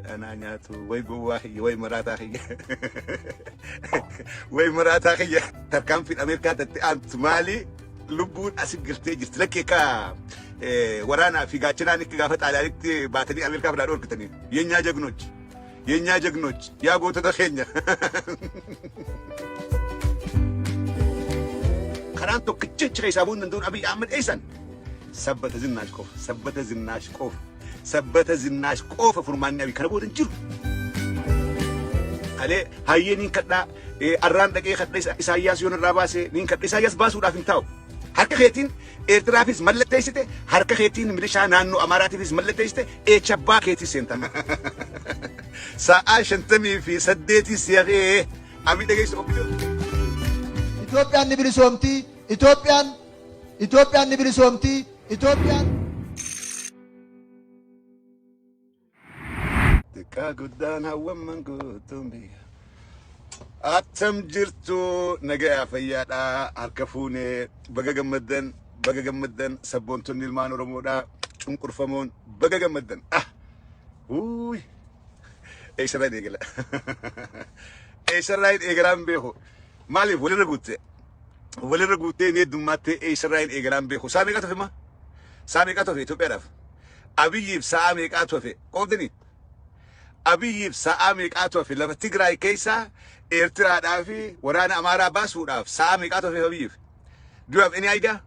Way anaa nyaatu, way gowwaa kiyya, way maraataa kiyya. Way maraataa kiyya. Tarkaanfiin Ameerikaa tatti aantu maali? Lubbuun asi galtee jirti. Lakkee ka waraanaa fi gaachanaan akka gaafa Xaaliyaanitti baatanii Ameerikaa biraa dhoorkitanii. Yenyaa jagnoch. Yenyaa jagnoch. Yaa gootota keenya. Karaan tokkichi achi keessaa bu'uu hin danda'uun Abiy Ahmed eessan? Sabbata Zinnaash qofa. Sabbata Zinnaash qofa. Sabbata Zinnaash qofa furmaanni Abiy kana booda hin jiru. Kalee hayyee niin kadhaa arraan dhaqee kadha Isaayyaas yoon irraa baase niin kadha Isaayyaas baasuudhaaf hin taa'u. Harka keetiin Eertiraafis mallatteessite, harka keetiin milishaa naannoo Amaaraatiifis mallatteessite, eechabbaa keetii seenta. Sa'aa 58 si hafee Abiy dhageessu obbidoo. Itoophiyaan ni bilisoomti. Itoophiyaan Itoophiyaan ni bilisoomti. Itoophiyaan. Xiqqaa guddaan hawwamman guutuun biyya. Attam jirtu nagayaa fayyaadhaa harka fuunee baga gammaddan baga gammaddan sabboontonni ilmaan Oromoodhaa cunqurfamoon baga gammaddan. Ah! Wuuy! Eessarraa hin eegala? Eessarraa hin eegalaa hin beeku. Maaliif walirra guutte? Walirra guuttee ni heddummattee eessarraa hin eegalaa hin beeku. Saa meeqatu hafe maa? Saa meeqatu hafe Itoophiyaadhaaf? Abiyyiif sa'aa meeqaatu hafe? Qoobdanii? Abiyyiif sa'aa meeqaatu hafe lafa Tigraay keessaa Eertiraadhaa fi waraana Amaaraa baasuudhaaf sa'aa meeqaatu hafe Abiyyiif? Do you have any idea?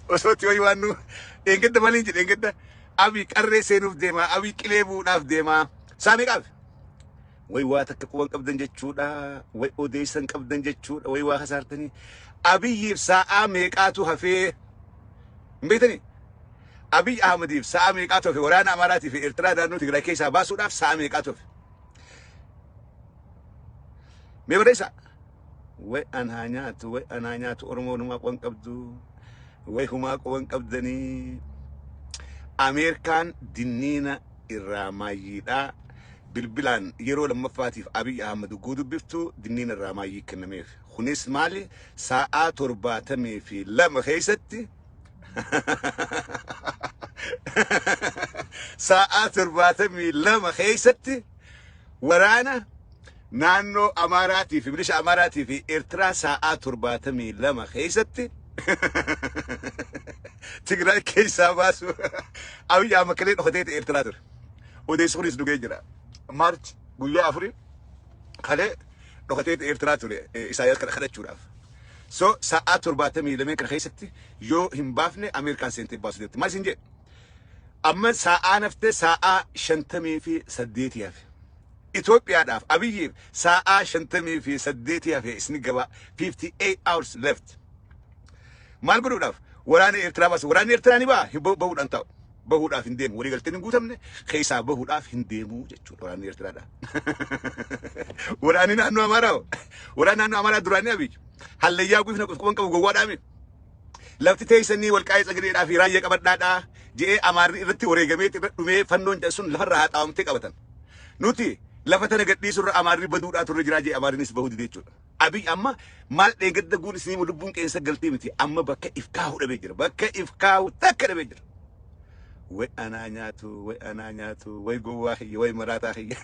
Osoo itti wayii waan nu dheengadda maaliin jedhe dheengadda Abiy qarree seenuuf deema Abiy qilee bu'uudhaaf deema. Sa'a meeqaaf? Way waa takka quban qabdan jechuudha. Way odeessan qabdan jechuudha. Way waa kasaartanii. Abiyyiif sa'aa meeqaatu hafee? Hin beektanii? Abiy Ahmediif sa'aa meeqaatu hafe? Waraana Amaaraatii fi Eertiraa naannoo Tigraay keessaa baasuudhaaf sa'aa meeqaatu hafe? Mee barreessaa. Way an haa nyaatu, way an haa nyaatu, Oromoon humaa quban qabdu. Way humaa quban qabdanii. Ameerikaan dinniina irraa maayyiidhaa bilbilaan yeroo lammaffaatiif Abiy Ahmad ugguu dubbiftu dinniina irraa maayyii kennameef. Kunis maali? Sa'aa 72 keessatti sa'aa 72 keessatti waraana naannoo Amaaraatii fi milisha Amaaraatii fi Eertiraa sa'aa 72 keessatti Tigraay keessaa baasu Abiy Ahmad kalee dhokatee Eertiraa ture. Odeessi kunis dhugee jira. Maarch guyyaa afurii kalee dhokatee Eertiraa ture Isaayyaas kana kadhachuudhaaf. So sa'aa 72 kana keessatti yoo hin baafne Ameerikaan seentee baasu deemti. Maal isin jedhe? Amma sa'aa naftee sa'aa 58 hafe. Itoophiyaadhaaf Abiyyiif sa'aa 58 hafe isin gabaa 58 hours left. Maal godhuudhaaf? Waraana Eertiraa baasu. Waraanni Eertiraa ni ba'a. Bahuudhaan taa'u. Bahuudhaaf hin deemu. Waliigalteen hin guutamne keessaa bahuudhaaf hin deemu jechuudha waraanni Eertiraadha. Waraanni naannoo Amaaraa hoo? Waraanni naannoo Amaaraa duraanii Abiyyi. Hallayyaa guifna quban qabu gowwaadhaami. Lafti teessanii walqaa'ee tsagadeedhaa fi raayyaa qabadhaadhaa je'ee Amaarri irratti wareegamee irra dhumee fannoon jedhan sun lafarraa haxaawamtee qabatan. Nuti lafa tana gadhiisurra Amaarri baduudhaa turre jiraa je'ee Amaarrinis bahuu dide jechuudha. Abiy amma maal dheengadda guun isinii himu lubbuun qeensa galtee miti amma bakka if kaahu dhabee jira bakka if kaahu takka dhabee jira. Way anaa nyaatu way anaa nyaatu way gowwaa kiyya way maraataa kiyya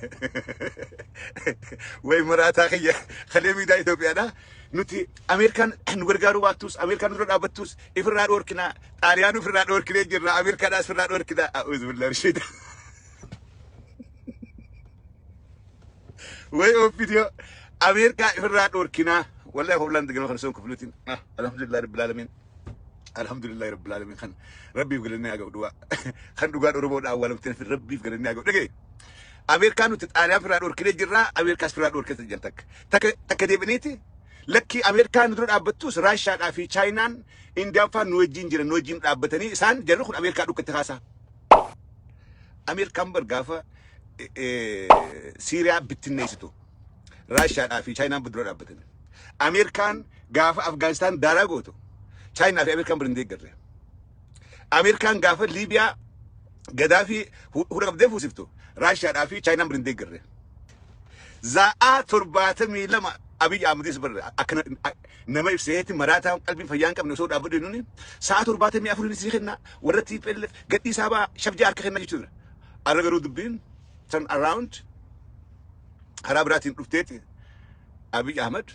way maraataa kiyya kalee miidaa Itoophiyaadha. Nuti Ameerikaan nu gargaaruu baattus Ameerikaan nu dura dhaabbattus ifirraa dhoorkinaa Xaaliyaan ifirraa dhoorkinee jirra Ameerikaadhaas ifirraa dhoorkinaa a'uuzu billahi rashiida. Way oofidiyoo Ameerikaa ifirraa dhoorkinaa wallahi hoblaan diganoo kana son kufluutiin alhamdulillahi rabbil aalamiin alhamdulillahi rabbil aalamiin kan rabbiif galannee haa ga'u dhugaa kan dhugaan oromoodhaa awwaalamtee fi rabbiif galannee haa ga'u dhagaye Ameerikaa nuti Xaaliyaan firraa dhoorkinee jirraa Ameerikaas firraa dhoorkite jirra takka takka takka deebiniiti lakkii Ameerikaa nu dura dhaabbattus Raashaadhaa fi Chaayinaan Indiyaan faan nu wajjin jiran nu wajjin dhaabbatanii isaan jarri kun Ameerikaa dhukkatti kaasaa Ameerikaan bar gaafa Siiriyaa bittinneessitu Raashaadhaa fi Chaayinaan dura dhaabbatan. Ameerikaan gaafa Afgaanistaan daaraa gootu Chaayinaa fi Ameerikaan bira hin deeggarre. Ameerikaan gaafa Liibiyaa Gadaafii hudha qabdee fuusiftu Raashaadhaa fi Chaayinaan bira hin deeggarre. Za'aa 72 Abiy Ahmedis bar akkana nama ibseeti maraataa qalbiin fayyaa hin qabne osoo dhaabbatu nuni sa'a 74 sii kenna, warra TPLF gadhiisaa ba'a, shafjaa harka kenna jechuudha. Arra garuu dubbiin turn around karaa biraatiin dhufteeti. Abiy Ahmed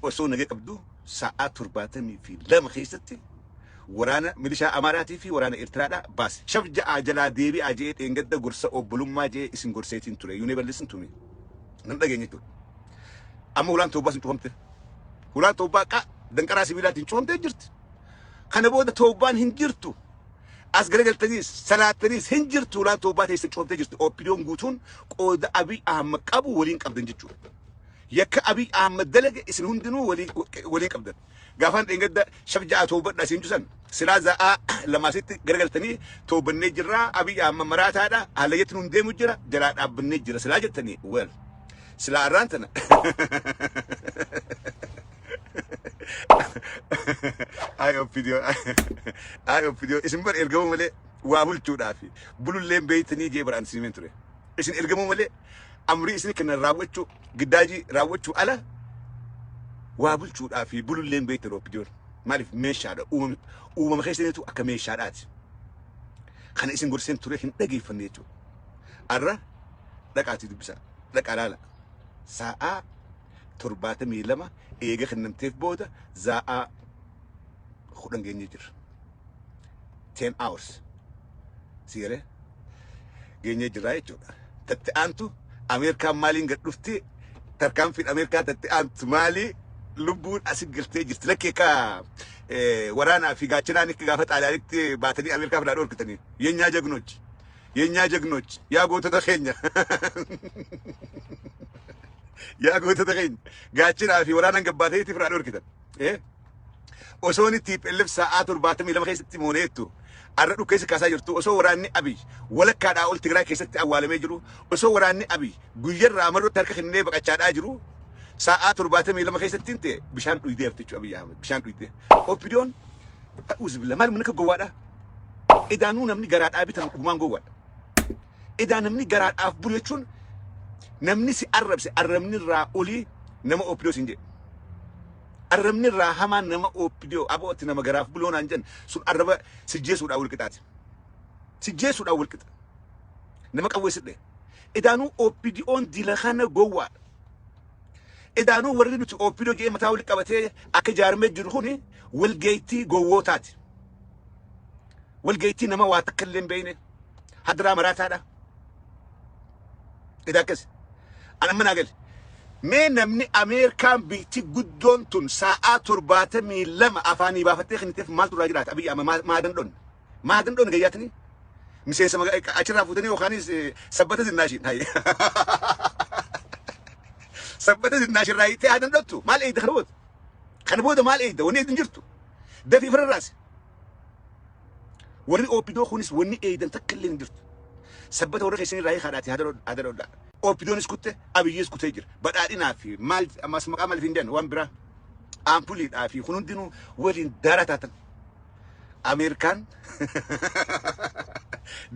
osoo nagee qabdu sa'a 72 keessatti waraana milishaa Amaaraatii fi waraana Eertiraadhaa baase. Shafja'aa jalaa deebi'aa je'ee dheengadda gorsa obbolummaa je'ee isin gorseetiin ture. You never listen to me. Nan dhageenye jechuudha. Amma hulaan toobbaa sun cufamte. Hulaan toobbaa danqaraa sibiilaatiin cufamtee jirti. Kana booda toobbaan hin jirtu. As garagaltaniis salaattaniis hin jirtu, hulaan toobbaa teessan cufamtee jirti. OPDOn guutuun qooda Abiy Ahmad qabu waliin qabdan jechuudha. Yakka Abiy Ahmad dalage isin hundinuu waliin qabdan. Gaafaan dheengadda shafja'aa toobadha isin jusan silaa za'aa lamaasitti garagaltanii toobannee jirraa, Abiy Ahmad maraataadha, haalayyatti nun deemu jira, jalaa dhaabbannee jira silaa jettanii, well, silaa arraan tana ay OPDO, ay OPDO, isin bar ergamuu malee waa bulchuudhaaf bululleen beeytanii jee baraan isin ture. Isin ergamuu malee amrii isin kennan raawwachuu, giddaajii raawwachuu ala waa bulchuudhaaf bululleen beeytan. OPDOn maaliif meeshaadha, uumama keessaniitu akka meeshaadhaati. Kana isin gorseen ture, hin dhageeffanne jechuudha. Arra dhaqaatii dubbisaa, dhaqaa laala, sa'aa 72 eega kennamteef booda za'aa 10 geenyee jirra. 10 hours si galee geenyee jirra jechuudha. Tatti aantu Ameerikaan maaliin gad dhufti? Tarkaanfiin Ameerikaa tatti aantu maali? Lubbuun asi galtee jirti. Lakkee ka waraanaa fi gaachanaan akka gaafa Xaaliyaanitti baatanii Ameerikaa filaa dhorkitanii. የኛ ጀግኖች፣ የኛ ጀግኖች፣ yaa gootota keenya, yaa gootota keenya, gaachanaa fi waraanaan gabbaatanii filaa dhorkitan. Osoo inni TPLF sa'aa 72 keessatti mooneettu arra dhukkeessa kaasaa jirtu, osoo waraanni Abiy walakkaadhaa ol Tigraay keessatti awwaalamee jiru, osoo waraanni Abiy guyyarraa marrotti harka kennee baqachaadhaa jiru, sa'aa 72 keessatti hin ta'e bishaan dhuydee hafte jechuudha. Abiy Ahmed bishaan dhuydee. OPDOn ta'uus bila maal mana gowwaadha. Idaanuu namni garaadhaa bitamu dhugumaan gowwaadha. Idaa namni garaadhaaf bulu jechuun namni si arrabse arrabni irraa olii nama OPDO siin jedhe. Arrabni irraa hamaan nama OPDO abootti nama garaaf buloo naan jedhan sun arraba sijjeesuudhaan wal qixaati. Sijjeesuudhaan wal qixa. Nama qawweessidhe. Idaanuu OPDOn dila kana gowwaadha. Idaanuu warri nuti OPDO jedhee mataa wal qabatee akka ijaarmee jiru kuni walgeettii gowwootaati. Walgeettii nama waa takka illee hin beekne hadiraa maraataadha. Idaa akkas. An amma naa gale. Mee namni Ameerikaan biitti guddoon tun sa'aa 72 afaanii baafattee kenniteef maaltu irraa jiraata? Abiyyi amma maadan dhonne. Maadan dhonne gayyaatanii? Miseensa achirraa fuutanii yookaanis sabbata zinnaashiin. Sabbata zinnaashirraa hiiktee aadan dhottu. Maal eegda kana booda? Kana booda maal eegda? Wanni eegdu hin jirtu. Dafii firarraasi. Warri OPDO kunis wanni eegdan takka illee hin jirtu. Sabbata warra keessanii irraa hiikaadhaati haada dhodhaa. OPDOnis kutte, Abiyyis kutee jira. Badhaadhinaa fi maal ammas maqaa maaliif hin jedhan waan biraa. Aampuliidhaa fi kun hundinuu waliin daara taatan. Ameerikaan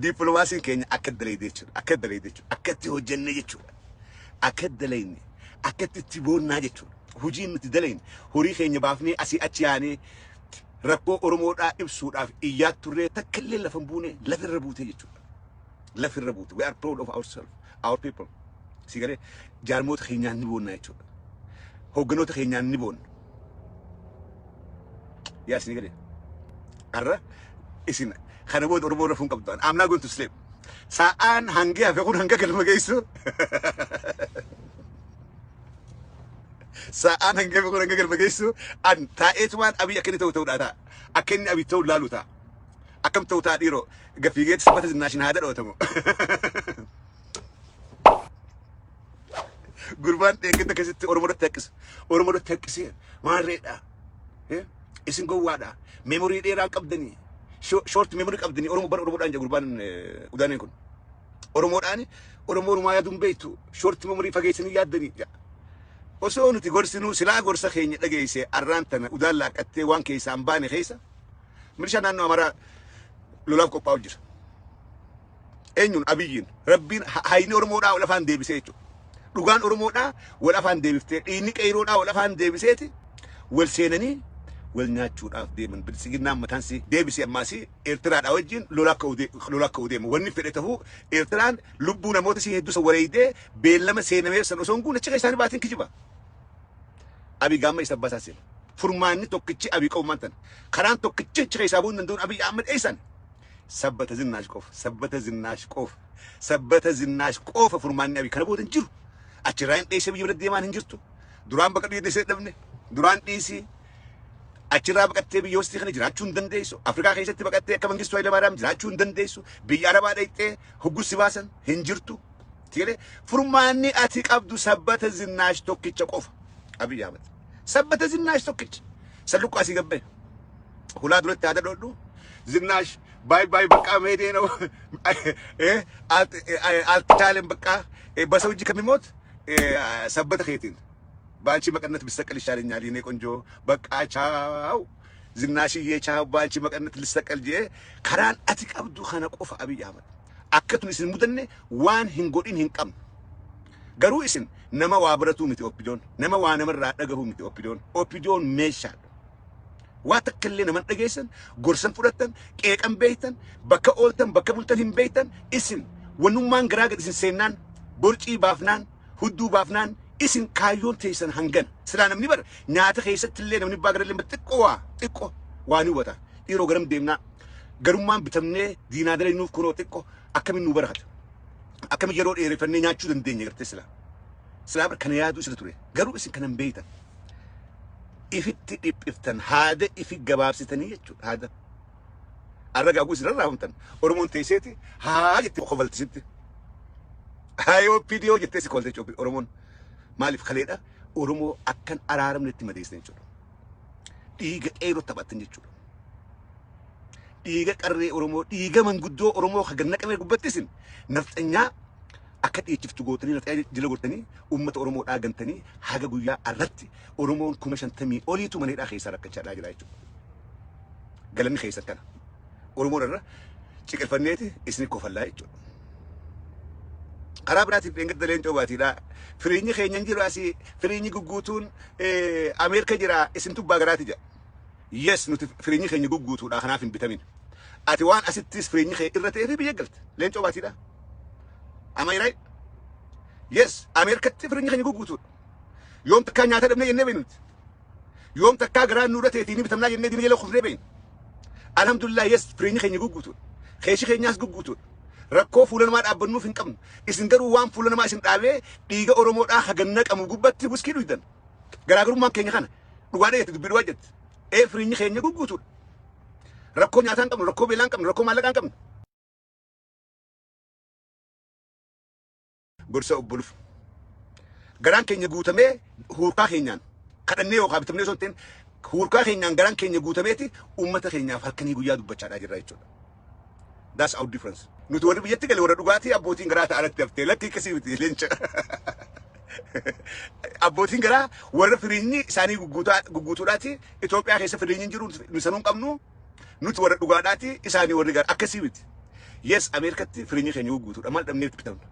dippiloomaasiin keenya akka dalayde jechuudha. Akka dalayde jechuudha. Akka itti hojjenne jechuudha. Akka dalayne, akka itti boonnaa jechuudha. Hojiin nuti dalayne, horii keenya baafnee asii achi yaanee rakkoo Oromoodhaa ibsuudhaaf iyyaa turree takka illee lafa hin buune, lafirra buute jechuudha. Lafirra buute. We are proud of ourselves, our people. Si galee jaarmoota keenyaan ni boonna jechuudha. Hoogganoota keenyaan ni boonna. Yaa isin galee. Har'a isin kana booda Oromoo rafuu hin qabdu. I'm not going to sleep. Sa'aan hangi hafe kun hanga galma geessu. Sa'aan hangi hafe kun hanga galma geessu. An taa'eetumaan Abiy akka inni ta'u ta'uudha ta'a. Akka inni Abiy ta'u laalu ta'a. Akkam ta'u ta'a dhiiroo. Gafiigeetti sabbata zinnaashin haada dhootamu. Gurbaan dheeggata keessatti Oromoo irratti haqqisa. Oromoo irratti haqqisee maarreedha. Isin gowwaadha. Memory dheeraa qabdanii. Short memory qabdanii Oromoo bara Oromoodhaan jedha gurbaan udaaneen kun. Oromoodhaan Oromoo Oromaa yaaduun beektu, short memory fageessanii yaaddanii jedha. Osoo nuti gorsinuu silaa gorsa keenya dhageesse, arraan tana udaan laaqqattee waan keessaa hin baane keessa milishaa naannoo Amaaraa lolaaf qophaa'u jira. Eenyuun? Abiyyiin. Rabbiin hayni Oromoodhaa lafaan deebisee jechuudha. Dhugaan Oromoodhaa wal afaan deebiftee, dhiigni qeeyroodhaa wal afaan deebiseeti wal seenanii wal nyaachuudhaaf deeman. Biltsiginnaan mataan si deebisee ammaasii Eertiraadhaa wajjin lola akka deemu. Wanni fedhe tahuu, Eertiraan lubbuu namoota si hedduu san wareeydee beellama seenameef san osoo hin guune achi keessaa baatiin kijiba. Abiy gaamma isa abbaa isaa seena. Furmaanni tokkichi Abiy qabu maal tana? Karaan tokkichi achi keessaa bu'uu hin danda'uun Abiy Ahmed eessan? Sabbata Zinnaash qofa. Sabbata Zinnaash qofa. Sabbata Zinnaash qofa furmaanni Abiy kana booda hin jiru. Achirraa hin dheessee biyya bira deemaan hin jirtu. Duraan bakka dhiisee dhabne. Duraan dhiisii. Achirraa baqattee biyya hostii kana jiraachuu hin dandeessu. Afrikaa keessatti baqattee akka Mangistuu Hayilamaariyaam jiraachuu hin dandeessu. Biyya Arabaa dhaqxee hoggus si baasan hin jirtu. Tiire furmaanni ati qabdu Sabbata Zinnaash tokkicha qofa. Abiy Ahmed. Sabbata Zinnaash tokkicha. Salluqqaa asii gabbee. Hulaa duratti haada dhodhu. Zinnaash bye bye በቃ መሄዴ ነው፣ አልተቻለም፣ በቃ በሰው እጅ ከሚሞት ሰበተ ኬቲን በአንቺ መቀነት ብሰቀል ይሻለኛል የኔ ቆንጆ፣ በቃ ቻው ዝናሽዬ ቻው፣ በአንቺ መቀነት ልሰቀል jee karaan ati qabdu kana qofa. Abiy Ahmed akkatun isin mudanne waan hin godhin hin qabnu. Garuu isin nama waa baratuu miti OPDOn, nama waa namarraa dhagahuu miti OPDOn. OPDOn meeshaadha. Waa takka illee naman dhageessan, gorsan fudhattan, qeeqan beeytan, bakka ooltan bakka bultan hin beeytan. Isin wannummaan garaa gad isin seennaan, borcii baafnaan, hudduu baafnaan, isin kaayyoon teessan hangana. Silaa namni bara nyaata keessatti illee namni baa garallee xiqqoo waa xiqqoo waa ni hubata. Dhiiroo, garam deemnaa? Garummaan bitamnee diinaa dalagnuuf kunoo xiqqoo akkamiin nu barakata, akkamiin yeroo dheereffannee nyaachuu dandeenya gartee? Silaa bara kana yaaduu isina ture. Garuu isin kanan beeytan ifitti dhiphiftan, haada ifi gabaabsitanii jechuudha. Haada arra gaaguu isin rarraafamtan, Oromoon teesseeti haa jettee kofaltisitti. Haa OPDO jettee si kolte jechuudha Oromoon. Maaliif? Kaleedha Oromoo akkan araaramnetti madeessan jechuudha. Dhiiga qeeroo taphattan jechuudha. Dhiiga qarree Oromoo, dhiiga manguddoo Oromoo hagan naqamee gubbatti isin nafxanyaa akka dhiichiftu gootanii, nafxanyaa jala gortanii, uummata Oromoo dhaagantanii, haga guyyaa arratti Oromoon 50,000 oliitu mana hidhaa keessaa rakkachaadhaa jira jechuudha. Galanni keessan kana. Oromoon irra ciqilfanneeti isin kofallaa jechuudha. Karaa biraatiin dheengadda Leencoo Baatiidha. Firiinyi keenya hin jiru asii, firiinyi gugguutuun Ameerika jira, isin tubbaa garaati jedha. Yes, nuti firiinyi keenya gugguutuudha, kanaaf hin bitamin. Ati waan asittis firiinyi kee irra ta'ee fi biyya galte. Leencoo Baatiidha. Am I right? Yes, Ameerikatti firiinyi keenya gugguutuudha. Yoom takkaa nyaata dhabnee jennee beeknu nuti? Yoom takkaa garaan nurra ta'eetii ni bitamnaa jennee diina jala kufnee beeknu? Alhamdulillah, yes, firiinyi keenya gugguutuudha. Keeshi keenyaas gugguutuudha. Rakkoo fuula namaa dhaabbannuuf hin qabnu. Isin garuu waan fuula namaa isin dhaabee dhiiga Oromoodhaa hagan naqamu gubbatti wuskii dhuydan. Garaagarummaan keenya kana. Dhugaadha jette, dubbii dhugaa jette. Ee, firiinyi keenya gugguutuudha. Rakkoo nyaataa hin qabnu, rakkoo beelaa hin qabnu, rakkoo maallaqaa hin qabnu. Gorsa obboluuf. Garaan keenya guutamee huurkaa keenyaan kadhannee yookaan bitamnee osoo hin ta'in, huurkaa keenyaan garaan keenya guutameeti uummata keenyaaf halkanii guyyaa dubbachaadhaa jirra jechuudha. That's our difference. Nuti warri biyyatti gale warra dhugaatii, abbootiin garaa ta'anatti haftee lakkii akkasii miti leenca. Abbootiin garaa warra firiinyi isaanii gugguutuudhaati. Itoophiyaa keessa firiinyi hin jiru, nu sanuu hin qabnu. Nuti warra dhugaadhaati, isaanii warri gara akkasii miti. Yes, Ameerikatti firiinyi keenya gugguutuudha. Maal dhabnee bitamna?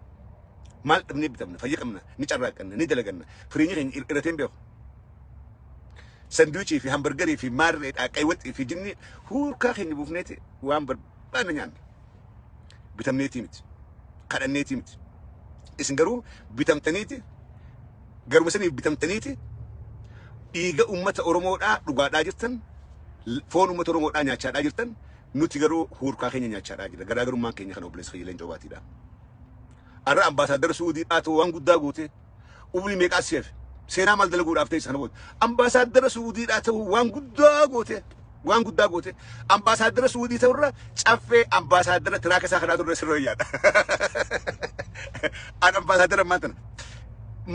Maal dhabnee bitamna? Fayya qabna, ni carraaqqanna, ni dalaganna. Firiinyi keenya irratee hin beeku. Sanduuchii fi hamburgerii fi maarreedhaa qaywaxii fi jinni huurkaa keenya buufneeti waan barbaanne nyaanna. Bitamneetii miti. Kadhanneetii miti. Isin garuu bitamtaniiti, garuma saniif bitamtaniiti dhiiga uummata Oromoodhaa dhugaadhaa jirtan, foon uummata Oromoodhaa nyaachaadhaa jirtan. Nuti garuu huurkaa keenya nyaachaadhaa jirra. Garaagarummaan keenya kana, obboleessa kiyya Leencoo Baatiidha. Har'a ambaasaaddara Suudiidhaa ta'uu waan guddaa goote, umrii meeqaa seef seenaa maal dalaguudhaaf ta'e? Sana booda ambaasaaddara Suudiidhaa ta'uu waan guddaa goote, waan guddaa goote. Ambaasaaddara Suudii ta'urra caffee ambaasaaddara tiraaka isaa kanaa turre sirra yaada. An ambaasaaddara ammaan tana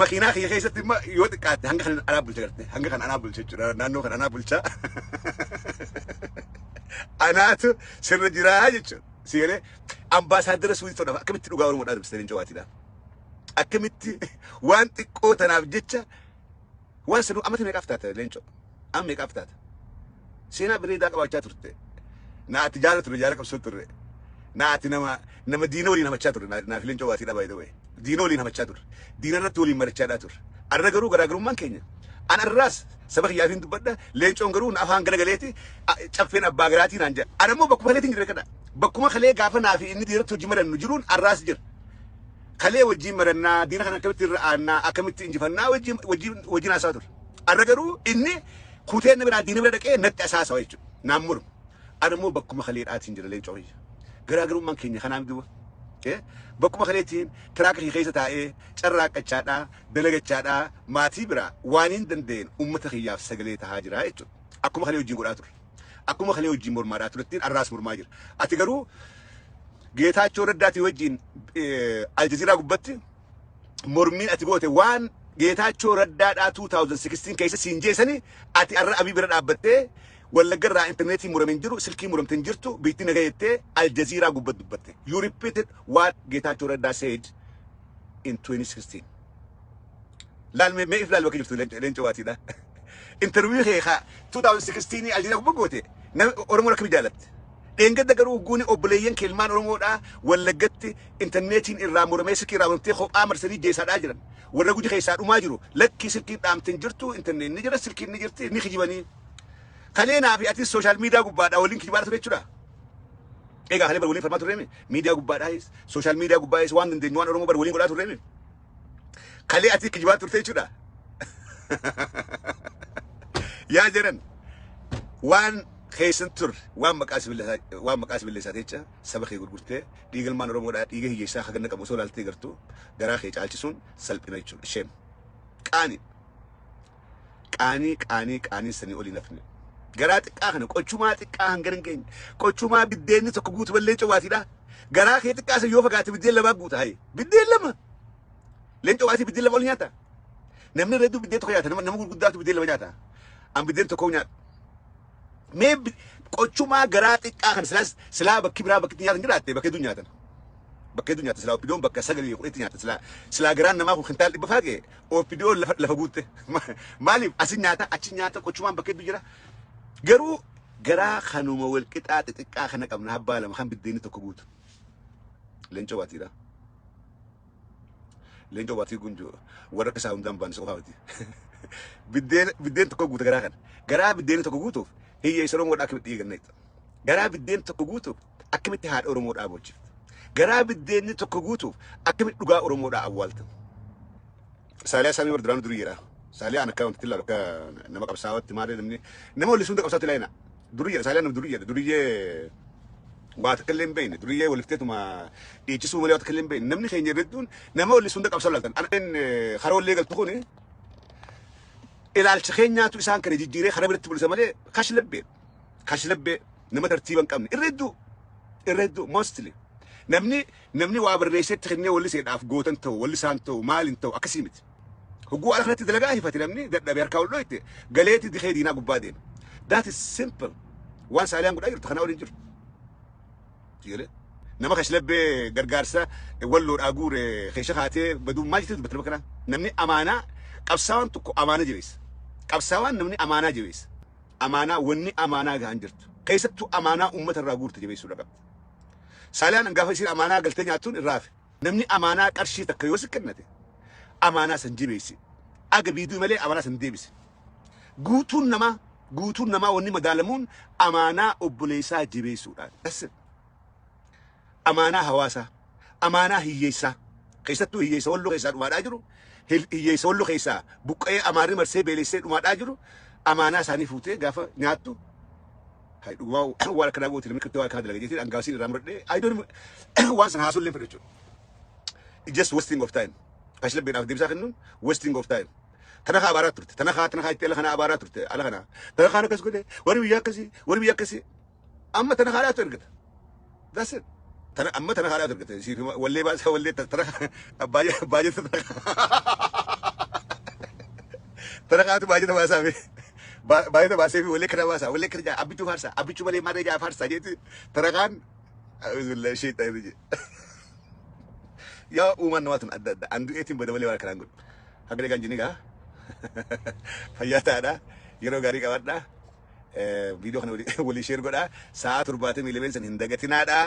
makiinaa kiyya keessatti immoo yoo xiqqaatte hanga kan anaa bulcha garte, hanga kan anaa bulcha jechuudha, naannoo kan anaa bulcha, anaatu sirra jiraa jechuudha. Si galee? Ambaasaaddara Suudii ta'uudhaaf akkamitti dhugaa Oromoodhaa dubbistee, Leencoo Baatiidha? Akkamitti waan xiqqoo tanaaf jecha waan sanuu amata meeqaaf taate, Leencoo? Amma meeqaaf taate? Seenaa bareedaa qabaachaa turte. Na ati jaala ture, jaala qabsoo turre. Naati nama diina waliin hamachaa ture. Naaf Leencoo Baatiidha baay'ee ta'e. Diina waliin hamachaa ture. Diina irratti waliin marichaadhaa ture. Arra garuu garaagarummaan keenya. An arraas saba kiyyaafiin dubbadha. Leencoon garuu afaan galagaleeti caffeen abbaa garaatii naan jedha. An ammoo bakkuma kaleetiin jira kadha. Bakkuma kalee gaafa naafi inni diinatti hojii marannu jiruun arraas jira. Kalee wajjin marannaa, diina kana akkamitti irra aannaa, akkamitti injifannaa wajjin wajjin wajjin haasaa ture. Arra garuu inni kuteen na biraa diina bira dhaqee natti asaasawa jechuudha. Naan mormu. An ammoo bakkuma kaleedhaatiin jira, Leencoo kiyya. Garaagarummaan keenya kanaaf duuba. Bakkuma kaleetiin tiraaka kiyya keessa taa'ee carraaqqachaadhaa, dalagachaadhaa, maatii biraa waan hin danda'een uummata kiyyaaf sagalee tahaa jira jechuudha. Akkuma kalee wajjin godhaa ture. Akkuma kalee wajjin mormaadhaa turettiin arraas mormaa jira. Ati garuu Geetaachoo Raddaatii wajjin Aljaziiraa gubbatti mormiin ati goote, waan Geetaachoo Raddaadhaa 2016 keessa siin jeesanii, ati arra Abii bira dhaabbattee Wallagga irraa intarneetii murame hin jiru, silkii muramte hin jirtu, biitti naga jettee Aljaziiraa gubbatti dubbatte. You repeated what Geetaachoo Raddaa said in 2016. Laal, mee if laal bakka jirtu, Leencoo Baatiidha. Interview kee ka 2016 Aljaziiraa gubbatti goote Oromoon akkami jaalatte? Dheengadda garuu guuni obboleeyyan kee ilmaan Oromoodhaa Wallaggatti intarneetiin irraa muramee, silkii irraa muramtee kophaa marsanii jeessaadhaa jiran. Warra Guji keessaa dhumaa jiru, lakkii, silkiin dhaamte hin jirtu, intarneet ni jira, silkiin ni jirti, ni kijibanii. Kalee naa fi atis social media gubbaadhaa waliin kijibaa ture jechuudha. Egaa kalee bar waliin falmaa turreemi. Miidiyaa gubbaadhaayis, social media gubbaayis waan dandeenyu waan Oromoo bar waliin godhaa turreemi. Kalee ati kijibaa turte jechuudha. Yaa jiran, waan keessan turre, waan maqaa sibileessaa jecha saba kee gurgurtee dhiiga ilmaan Oromoodhaa, dhiiga hiyyeessaa haganna qabu osoo ilaaltee gartuu garaa kee caalchisuun salphina jechuudha. Shame. Qaanii. Qaanii, qaanii, qaanii sanii olii nafne. Garaa xiqqaa kana, qochumaa xiqqaa hangana hin geenye. Qochumaa biddeenni tokko guutu ballee cobaatiidha. Garaa kee xiqqaa san yoo fagaate biddeen lamaa guuta haye. Biddeen lama. Leencoo Baatii biddeen lama ol nyaata. Namni irra hedduu biddeen tokko nyaata. Nama gurguddaatu biddeen lama nyaata. An biddeen tokko nyaadha. Mee qochumaa garaa xiqqaa kana silaas silaa bakki biraa bakki itti nyaatan jiraatte bakka hedduu nyaatan. Bakka hedduu nyaatan silaa OPDOn bakka sagalii kudhanitti nyaatan silaa garaan namaa kun kintaal 100 faa ga'e OPDOn lafa guutte. Maaliif asin nyaata, achi nyaata, qochumaan bakka hedduu jira. Garuu garaa kanuma wal qixaa xixiqqaa kana qabna, abbaa lama kan biddeenni tokko guutu. Leencoo Baatiidha. Leencoo Baatii kun warra akka isaa hundaan baanisa qofaa miti. Biddeen tokko guuta garaa kana. Garaa biddeen tokko guutuuf hiyyeessa Oromoodhaa akkamitti eeganna jechuudha. Garaa biddeen tokko guutuuf akkamitti haadha Oromoodhaa boojjifta. Garaa biddeenni tokko guutuuf akkamitti dhugaa Oromoodhaa awwaalta. Saaliyaa Saamii warra duraanuu durii jedha. Saaliyaan akka wanti ilaalu akka nama qabsaa'aatti maal namni nama walli hunda qabsaa'aatti ilaayina. Durii jedha, Saaliyaan nama durii jedha. Duriyyee waa takka illee hin beekne. Duriyyee walifteetuma dhiichisuu malee waa takka illee hin beekne. Namni keenya hedduun nama walli hunda qabsaa'u ilaaltan. Aneen karoollee galtu kuni ilaalcha keenyaatu isaan kana jijjiiree karaa biratti mul'isa malee kashlabbee kashlabbee nama tartiiba hin qabne irra hedduu, irra hedduu, mostly namni waa barreessetti kennee walliseedhaaf gootan ta'u, wallisaan ta'u, maal hin ta'u, akkasii miti. Hogguu ala kanatti dalagaa hifate, namni dadhabe harkaa ol dhoyte galeeti dikee diinaa gubbaa deema. That is simple. Waan Saaliyaan godhaa jirtu kanaa waliin jiru. Sigalee? Nama kashlabbee gargaarsa walloodhaa guure keessa kaatee baduu maal jettee dubbatte nama kanaa? Namni amaanaa, qabsaawaan tokko amaana jabeessa. Qabsaawaan namni amaanaa jabeessa. Amaanaa, wanni amaanaa gahan jirtu. Keessattuu amaanaa uummata irraa guurte jabeessuudha qabdi. Saaliyaan gaafa isiin amaanaa galtee nyaattuun irraa hafe. Namni amaanaa qarshii takka yoo si kennate amaanaa san jabeessi. Aga biiduu malee amaanaa san deebisi. Guutuun namaa wanni madaalamuun amaanaa obboleessaa jabeessuudhaan. That's it. Amaanaa hawaasaa, amaanaa hiyyeessaa, keessattuu hiyyeessa Walloo keessaa dhumaadhaa jiru, hiyyeessa Walloo keessaa buqqa'ee amaarri marsee beelessee dhumaadhaa jiru, amaanaa isaanii fuutee gaafa nyaattu, hay dhugumaa waan akkanaa gooti, namni akkamitti waan akkanaa dalaga jeetiin angaasiin irraa muradhee I don't waan sana haasuu illee fedhu jechuudha. It's just wasting of time. Kashlabbeedhaaf deebisaa kennuun wasting of time. Tana kaa abaaraa turte. Tana kaa itti ala kana abaaraa turte. Ala kana. Tana kaan akkas godhe. Warri biyya akkasii. Warri biyya akkasii. Amma tana haadhaatu ergata. That's it. Tana amma tana haadhaatu ergata. Siif wallee baasaa, wallee tana baay'ee tana kaatu baay'ee baasaa fi baay'ee baasee fi wallee kana baasaa, wallee kana jaa Abbichuu faarsaa, Abbichuu malee maarree jaa faarsaa jeeti tana kaan a'uuzubillahi shaytaan rajim. Yaa uumaan namaa tun adda adda. An du'eetiin bada malee waan akkanaan godhu. Haga eegaan jini gaa. Fayyaa ta'aadha. Yeroo gaarii qabaadha. Viidiyoo kana walii share godhaa. Sa'aa 72 san hin dagatinaadha.